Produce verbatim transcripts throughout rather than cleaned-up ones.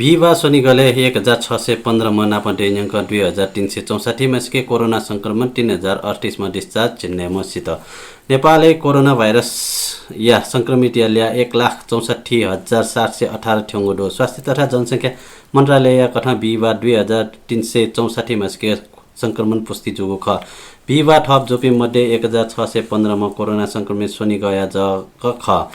बिहिबाः स्वनिगलय् एक हजार छ सय पन्ध्र म्ह नाप दय्‌न्यंक दुई हजार तीन सय चौसठ्ठी म्हसिके कोरोना संक्रमण तीन हजार अठतीस म्ह discharge झिंन्हय्‌म्ह सित। नेपालय् कोरोना भाइरसया संक्रमितया ल्याः एक लाख चौसठ्ठी हजार सात सय अठार थ्यंगु दु। स्वास्थ्य तथा जनसंख्या मन्त्रालयया कथं बिहिबाः दुई हजार तीन सय चौसठ्ठी म्हसिके संक्रमण पुष्टि जूगु खः। बिहिबाः थप जूपिं मध्ये एक हजार छ सय पन्ध्र म्ह कोरोना संक्रमित स्वनिगःया जक खः।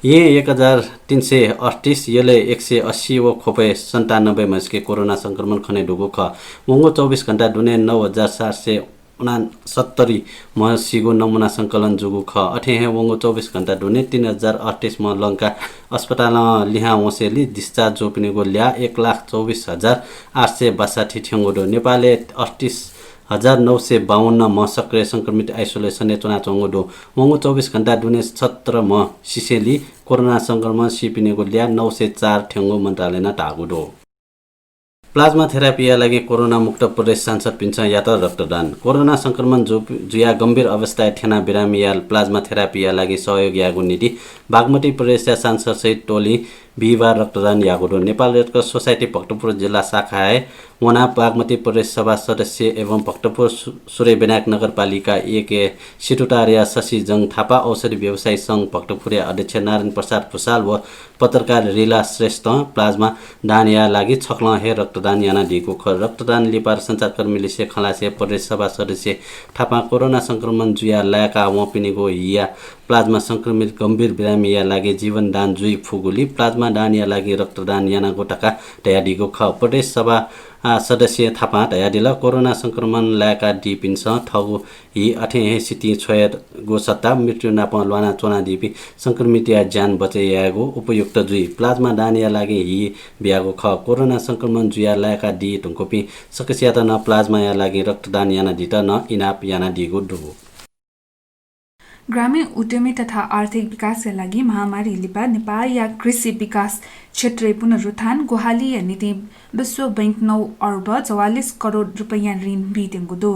येँ एक हजार तीन सय अठतीस, यलय् एक सय अस्सी व ख्वपय् सन्तानब्बे म्हसिके कोरोना संक्रमण खने दुगु खः। वंगु चौबिस घण्टा दुने नौ हजार सात सय उनासत्तरी म्हसिगु नमुना संकलन जूगु खः। अथे हे वंगु चौबिस घण्टा दुने तीन हजार अठतीस म्ह लंकाः अस्पतालं लिहां वंसेंलि discharge जूपिनिगु ल्याः एक लाख चौबिस हजार आठ सय बासठी थ्यंगु दु। नेपालय् अठतीस हजार नौ सय बाउन्न म्ह सक्रिय संक्रमित isolation-य् च्वनाच्वंगु दु। वंगु चौबिस घण्टा दुने सत्र म्ह सिसेंलि कोरोना संक्रमण सीपिनिगु ल्याः नौ सय चार थ्यंगु मन्त्रालयनं धाःगु दु। Plasma therapy-या लागि कोरोना मुक्त प्रदेश सांसदपिन्सं यात रक्तदान। कोरोना संक्रमण जु-, जुयाः गम्भीर अवस्थाय् थ्यनाः बिरामीया plasma therapy-या लागि सहयोग यायेगु निंतिं बागमती प्रदेशया सांसदसहित टोलिं बिहिबार रक्तदान याःगु दु। Nepal red cross society Bhaktapur जिल्ला शाखाय् वनाः बागमती प्रदेश सभा सदस्य एवं भक्तपुर सु-, सूर्यविनायक नगरपालिका एकया सितुतारया शशिजंग थापा, औषधि व्यवसायी संघ भक्तपुरया अध्यक्ष नारायण प्रसाद भुसाल व पत्रकार रिला श्रेष्ठं plasma दानया लागि छकलं हे रक्तदान यानादीगु खः। रक्तदान लिपा सञ्चारकर्मीलिसे खँ ल्हासें प्रदेश सभा सदस्य थापां कोरोना संक्रमण जुयाः लाय्‌का वंपिनिगु हिया plasma संक्रमित गम्भीर बिरामीया लागि जीवनदान जुइ फुगुलिं plasma दानया लागि रक्तदान यानागु धकाः धयादीगु खः। प्रदेश सभा, आ, सदस्य थापां धयादिल, कोरोना संक्रमण लाय्‌कादीपिन्सं थःगु हि अथे हे सितिं छ्वयेगु सट्टा मृत्यु नाप ल्वाना च्वनादीपिं संक्रमितया ज्यान बचय् यायेगु उपयुक्त जुइ। Plasma दानया लागि हि बियागु खः। कोरोना संक्रमण जुयाः लाय्‌कादी धुंकूपिं सकसियात नं plasma-या लागि रक्तदान यानादीत नं इनाप यानादीगु दु। ग्रामीण उद्यमी तथा आर्थिक विकासया लागि महामारी लिपा नेपालया कृषि विकास क्षेत्रय् पुनरुत्थान ग्वाहालिया निंतिं विश्व बैंक नौ अर्ब चौवालिस करोड रुपैयाँ ऋण बीत्यंगु दु।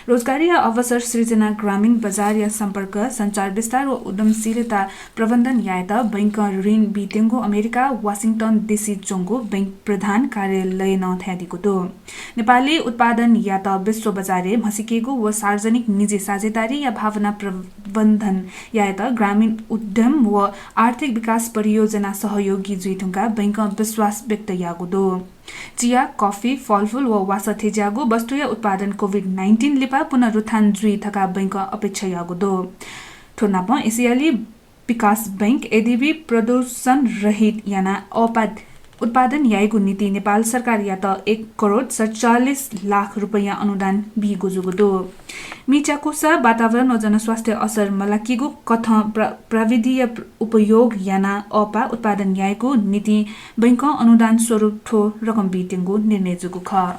रोजगारीया अवसर सृजना, ग्रामीण बजारया सम्पर्क, सञ्चार विस्तार व उद्यमशीलता प्रबन्धन यायेत बैंकं ऋण बीत्यंगु अमेरिका वाशिंटन डिसी च्वंगु बैंक प्रधान कार्यालयनं धयादीगु दु। नेपाली उत्पादनयात विश्व बजारय् म्हसीकेगु व सार्वजनिक निजी साझेदारीया भावना प्रबन्धन यायेत ग्रामीण उद्यम व आर्थिक विकास परियोजना सहयोगी जुइ धुंकाः बैंकं विश्वास व्यक्त याःगु दु। चिया, कफी, फलफुल व वासः थेज्याःगु वस्तुया उत्पादन कोभिड नाइन्टिन लिपा पुनरुत्थान जुइ धकाः बैंकं अपेक्षा याःगु दु। थ्व नापं एसियाली विकास बैंक एडिबी प्रदूषण रहित यानाः अपाद-, उत्पादन याइगु निंतिं नेपाल सरकारयात एक करोड सतचालिस लाख रुपैयाँ अनुदान बीगु जूगु दु। मिच्याकुसा वातावरण व जनस्वास्थ्य असर मलाकीगु कथं प्र-, प्रविधिया प्र-, उपयोग यानाः अःपा उत्पादन याइगु निंतिं बैंकं अनुदान स्वरूप थ्व रकम बीत्यंगु निर्णय जूगु खः।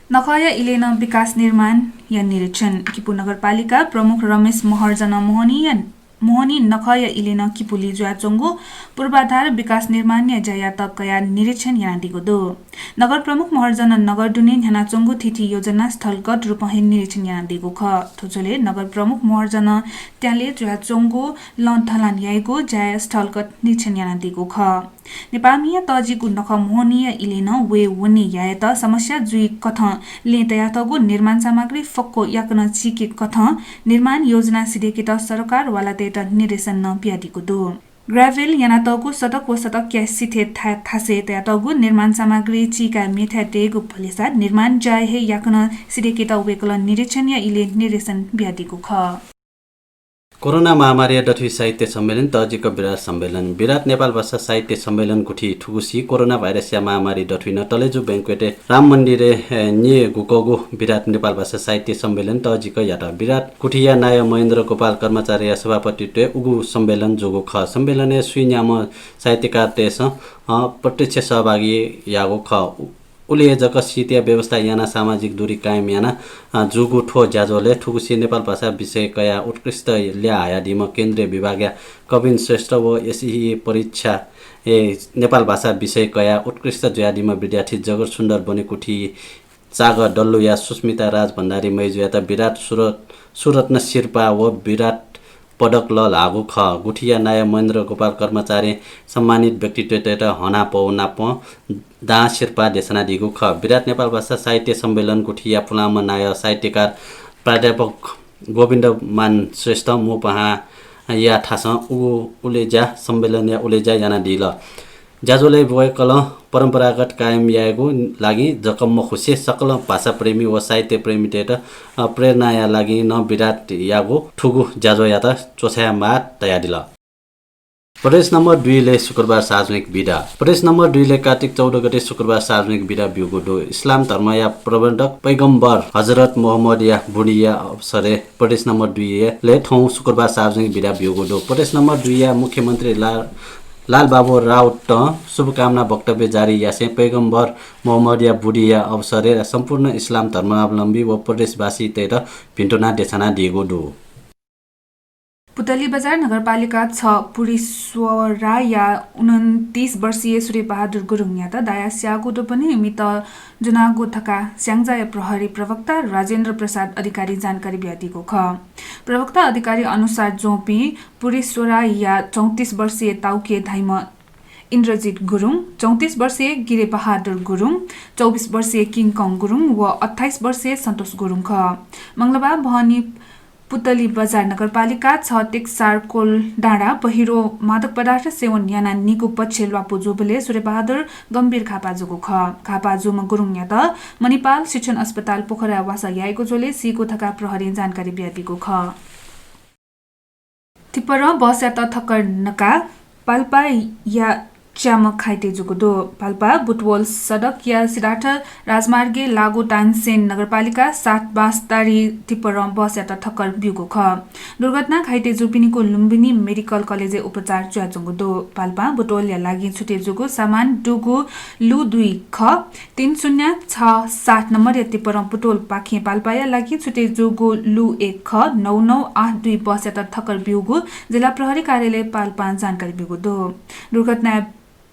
नखःया इलय् नं विकास निर्माणया निरीक्षण। किपू नगरपालिका प्रमुख रमेश महर्जनं मोहनीया, मोहनी नखःया इलय् नं किपूलिइ जुयाच्वंगु पूर्वाधार विकास निर्माणया ज्यायात कयाः निरीक्षण यानादीगु दु। नगर प्रमुख महर्जनं नगर दुने न्ह्यानाच्वंगु थीथी योजना स्थलगत रूपं हे निरीक्षण यानादीगु खः। थ्व झ्वलय् नगर प्रमुख महर्जनं त्याले जुयाच्वंगु लँ ढलान याइगु ज्याया स्थलगत निरीक्षण यानादीगु खः। नेपाःमिया तःजिगु नखः मोहनीया इलय् नं वये वने यायेत समस्या जुइ कथं लँय् तयातःगु निर्माण सामग्री फक्व याकनं चीके कथं निर्माण योजना सिधय्‌केत सरकार वालातय्‌त निर्देशन नं बियादीगु दु। ग्राभेल यानातःगु सडक व सडकया सिथय् था-, थासय् तयातःगु निर्माण सामग्री चीकाः मेथाय् तयेगु भलसा निर्माण ज्या हे याकनं सिधय्‌केत वय्‌कलं निरीक्षणया इलय् निर्देशन बियादीगु खः। कोरोना महामारीया दथुइ साहित्य सम्मेलन, तःजिक विराट सम्मेलन। विराट नेपालभाषा साहित्य सम्मेलन गुथि थुगुसी कोरोना भाइरसया महामारी दथुइ नं तलेजु बैंक्वेटय् राम मन्दिरय्, ए, न्येगुकःगु विराट नेपालभाषा साहित्य सम्मेलन तःजिक यात। विराट गुथिया नायः महेन्द्र गोपाल कर्माचार्यया सभापतित्वय् उगु सम्मेलन जूगु खः। सम्मेलनय् स्वीन्याम्ह साहित्यकारतय्‌सं, अ, प्रत्यक्ष सहभागी याःगु खः। उ-, उलि हे जक शीतया व्यवस्था यानाः सामाजिक दूरी कायम यानाः, अ, जूगु थ्व ज्याझ्वलय् थुगुसी नेपालभाषा विषय कयाः उत्कृष्ट ल्याः हयादीम्ह केन्द्रीय विभागया कविन श्रेष्ठ व एसईई परीक्षा, ए, नेपालभाषा विषय कयाः उत्कृष्ट जुयादीम्ह विद्यार्थी जगत सुन्दर बनेकुथि, चागः डल्लुया सुस्मिता राजभण्डारी मय्‌जुयात विराट सुर-, सुरत्न सिरपाः व विराट पदक लःल्हाःगु खः। गुथिया नायः महेन्द्र गोपाल कर्माचार्यं सम्मानित व्यक्तित्वतय्त हनापौ नापं दां सिरपाः देछानादीगु खः। विराट नेपाल भाषा साहित्य सम्मेलन गुथिया पुलांम्ह नायः साहित्यकार प्राध्यापक गोविन्दमान श्रेष्ठ मुपाहांया थासं उगु उलेज्या सम्मेलनया उलेज्या यानादिल। ज्याझ्वलय् वय्कलं परम्परागत कायम यायेगु लागि जक मखुसे सकल भाषाप्रेमी व साहित्यप्रेमीतय्त, अ, प्रेरणाया लागि नं विराटयागु थुगु ज्याझ्वःयात च्वछायेमाः धयादिल। प्रदेश नम्बर दुईले शुक्रबार सार्वजनिक बिदा। प्रदेश नम्बर दुईले कार्तिक चौध गते शुक्रबार सार्वजनिक बिदा ब्यूगु दु। इस्लाम धर्मया प्रवर्तक पैगम्बर हजरत मोहम्मदया बुढीया अवसरय् प्रदेश नम्बर दुईले थौं शुक्रबार सार्वजनिक बिदा ब्यूगु दु। प्रदेश नम्बर दुईया मुख्यमन्त्री ला-, लालबाबु राउतं शुभकामना वक्तव्य जारी यासें पैगम्बर मोहम्मदया बुढीया अवसरय् सम्पूर्ण इस्लाम धर्मावलम्बी व प्रदेशवासीतय्त भिन्तुना देछानादीगु दु। पुतली बजार नगरपालिका छ पुरीस्वराया उनन्तीस वर्षीय सूर्यबहादुर गुरुङयात दायाः स्याःगु दुबलय् म्हितः ज्वनागु धकाः स्याङ्जाया प्रहरी प्रवक्ता राजेन्द्र प्रसाद अधिकारी जानकारी बियादीगु खः। प्रवक्ता अधिकारी अनुसार ज्वंपिं पुरीस्वराया चौंतीस वर्षीय ताउके धाइम्ह इन्द्रजित गुरुङ, चौंतीस वर्षीय गिरेबहादुर गुरुङ, चौबिस वर्षीय किङकं गुरुङ व अट्ठाइस वर्षीय सन्तोष गुरुङ खः। मंगलबार बहनी पुतली बजार नगरपालिका छ टेक्सार कोलडाँडा पहिरो मादक पदार्थ सेवन यानाः निगू पक्षय् ल्वापु जूबलय् सूर्यबहादुर गम्भीर घाःपाः जूगु खः। घाःपाः जूम्ह गुरुङयात मणिपाल शिक्षण अस्पताल पोखराय् वासः याइगु झ्वलय् सीगु धकाः प्रहरीं जानकारी बियादीगु खः। तिपरं बसयात ठक्कर नकाः पाल्पाया च्याम्ह घाइते जूगु दु। पाल्पा बुटवल सडकया सिद्धार्थ राजमार्गय् लाःगु तानसेन नगरपालिका सात बाँसतारी तिपरं बसयात ठक्कर ब्यूगु खः। दुर्घटनाय् घाइते जूपिनिगु लुम्बिनी मेडिकल कलेजय् उपचार जुयाच्वंगु दु। पाल्पा बुटवलया लागि छुटे जूगु सामान दुगु लु दुई ख तीन शून्य छ सात नम्बरया तिपरं पुतोलपाखें पाल्पाया लागि छुटे जूगु लु एक ख नौ नौ आठ दुई बसयात ठक्कर ब्यूगु जिल्ला प्रहरी कार्यालय पाल्पां जानकारी ब्यूगु दु। दुर्घटनाय्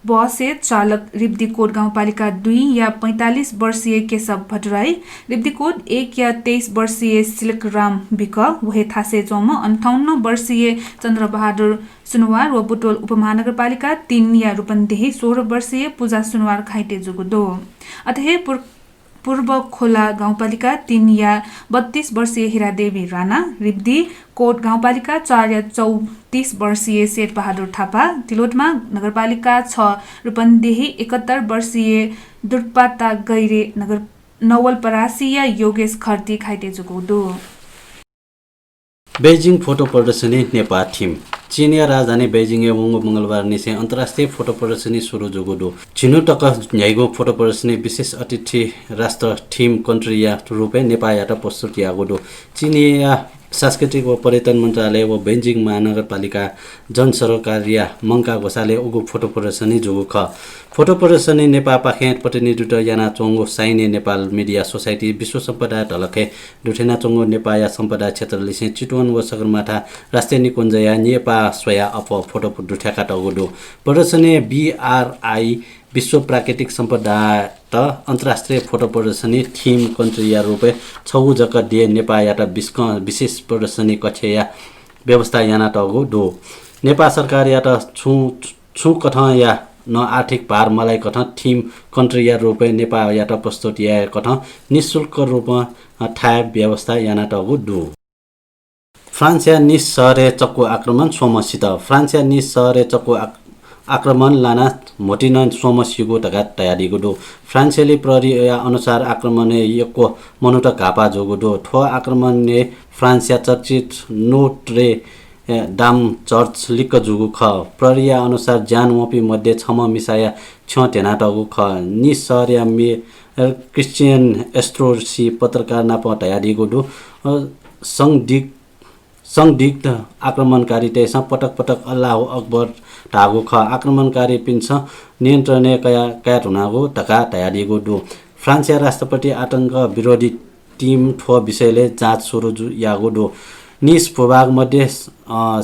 बसया चालक रिब्दीकोट गाउँपालिका दुईया पैंतालिस वर्षीय केशव भट्टराई, रिब्दीकोट एकया तेइस वर्षीय सिलकराम विक, व हे थासय् च्वंम्ह अन्ठाउन्न वर्षीय चन्द्रबहादुर सुनवार व बुटवल उपमहानगरपालिका तीनया रूपन्देही सोह्र वर्षीय पूजा सुनवार घाइते जूगु दु। अथे हे पुर-, पूर्वखोला गाउँपालिका तीनया बत्तीस वर्षीय हिरादेवी राणा, रिब्दीकोट गाउँपालिका चारया चौतिस वर्षीय शेरबहादुर थापा, तिलोत्तमा नगरपालिका छ रूपन्देही एकहत्तर वर्षीय दुर्पाता गैरे, नगर नवलपरासीया योगेश खर्ती घाइते जूगु दु। बेजिङ फोटो प्रदर्शनी नेपाः थिम। चीनया राजधानी बेजिङय् वंगु मंगलबार निसें अन्तर्राष्ट्रिय फोटो प्रदर्शनी सुरु जूगु दु। झिन्हु तक न्ह्याइगु फोटो प्रदर्शनी विशेष अतिथि राष्ट्र थिम कन्ट्रीया रूपय् नेपाःयात प्रस्तुत याःगु दु। चीनया सांस्कृतिक व पर्यटन मन्त्रालय व बेजिङ महानगरपालिका जनसरोकारया मंकाः ग्वसालय् उगु फोटो प्रदर्शनी जूगु खः। फोटो प्रदर्शनी नेपाःपाखें प्रतिनिधित्व यानाच्वंगु साइने नेपाल मिडिया सोसाइटी, विश्व सम्पदा धलखय् दुथ्यानाच्वंगु नेपाःया सम्पदा क्षेत्र लिसें चितवन व सगरमाथा राष्ट्रिय निकुञ्जया न्येपाः स्वयाः अप्वः फोटो दुथ्याकातःगु दु। प्रदर्शनीय् बीआरआई विश्व प्राकृतिक सम्पदात अन्तर्राष्ट्रिय फोटो प्रदर्शनी थिम कन्ट्रीया रूपय् छगू जक देय् नेपाःयात बिस्कं विशेष प्रदर्शनी कक्षया व्यवस्था यानातःगु दु। नेपाः सरकारयात छुं, छुं कथंया नं आर्थिक भार मलाइकथं थिम कन्ट्रीया रूपय् नेपाःयात प्रस्तुत यायेकथं निशुल्क रूपं, अ, थाय् व्यवस्था यानातःगु दु। फ्रान्सया निस शहरय् चक्कु आक्रमण, स्वम्ह सित। फ्रान्सया निस शहरय् चक्कु आक-, आक्रमण लानाः म्हतिनं स्वम्ह सीगु धकाः धयादीगु दु। फ्रान्सेली प्रहरीया अनुसार आक्रमणय् यक्व मनूत घाःपाः जूगु दु। थ्व आक्रमणय् फ्रान्सया चर्चित नोत्रे, ए, दाम चर्च लिक्क जूगु खः। प्रहरीया अनुसार ज्यान वंपिं मध्ये छम्ह मिसाया छ्यं ध्यनातःगु खः। निस शहरया मेयर क्रिस्चियन एस्ट्रोसी पत्रकार नाप धयादीगु दु। अ, संदिग्ध संदिग्ध आक्रमणकारीतय्सं पटक पटक अल्लाहु अक्बर धाःगु खः। आक्रमणकारीपिन्सं नियन्त्रणय् कया-, काये धुनागु धकाः धयादीगु दु। फ्रान्सया राष्ट्रपति आतंक विरोधी टिम थ्व विषयलय् जाँच सुरु जु-, याःगु दु। निस भूभाग मध्य, अ,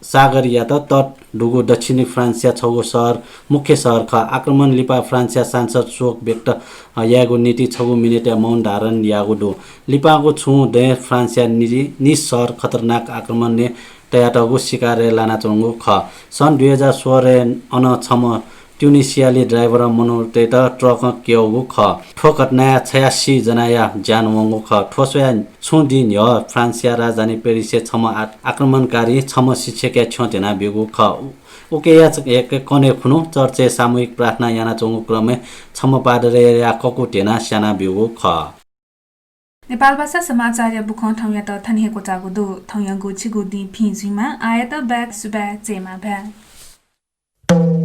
सागरयात तट दुगु दक्षिणी फ्रान्सया छगू शहर, मुख्य शहर खः। आक्रमण लिपा फ्रान्सया सांसद शोक व्यक्त, अ, यायेगु निंतिं छगू मिनेटया मौन धारण याःगु दु। लिपांगु छुं दँय् फ्रान्सया नि-, निस शहर खतरनाक आक्रमणय् तयातःगु सिकारय् लानाच्वंगु खः। सन् दुई हजार सोह्रय् अन छम्ह ट्युनिसियाली ड्राइभरं मनूतय्त ट्रकं क्यःगु खः। थ्व घटनाय् छयासी जनाया ज्यान वंगु खः। थ्व स्वयाः छुं दिं न्ह्यः फ्रान्सया राजधानी पेरिसय् छम्ह आ-, आक्रमणकारीं छम्ह शिक्षकया छ्यं ध्यनाब्यूगु खः। उ-, उकिया च-, एक कन्हय् खुन्हु चर्चय् सामूहिक प्रार्थना यानाच्वंगु क्रमय् छम्ह पाद्रीया ककु ध्यनाः स्यानाब्यूगु खः। नेपालभाषा समाचारया बुखँ थौंयात थन हे क्वचाःगु दु। थौंयागु छिगु दिं भिं जुइमा, आःयात बाय् सुभाय्, जय मांभाय्।